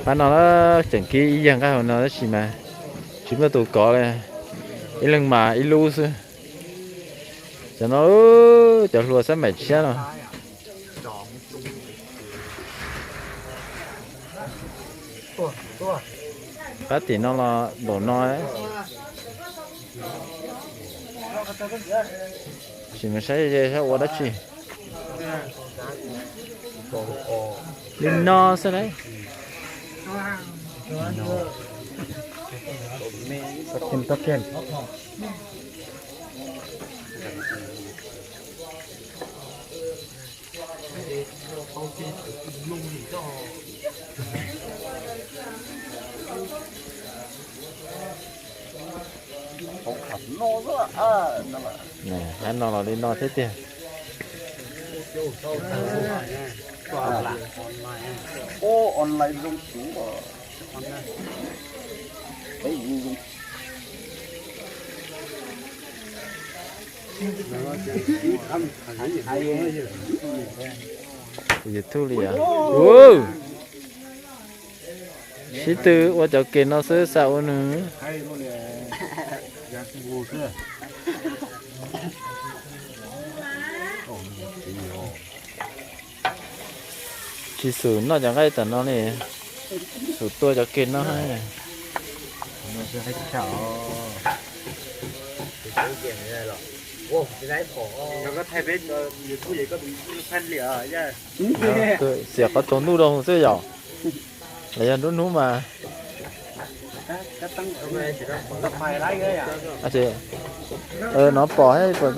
Pab no na, tseem kib ib yag nqaij hauv no tab sis mas tsis muaj tus kov li, ib leeg mas ib lub xwb. Cov no, cov hlua xab maim tshiab no. Pab tim no los npaum no. Sim no saib ze saib ua dab tsi. Li no xwb lauj. Hab no los li no thiab tiag. YouTube li yom. Sib tw ua cov kem no xwb xav ua nws. Tsis xum noj cov nqaij tam no li, xum tua cov kem no. Xiam qhov tsaus ntuj rau xwb yom, los yog nruab hnub mas. No pom, pom.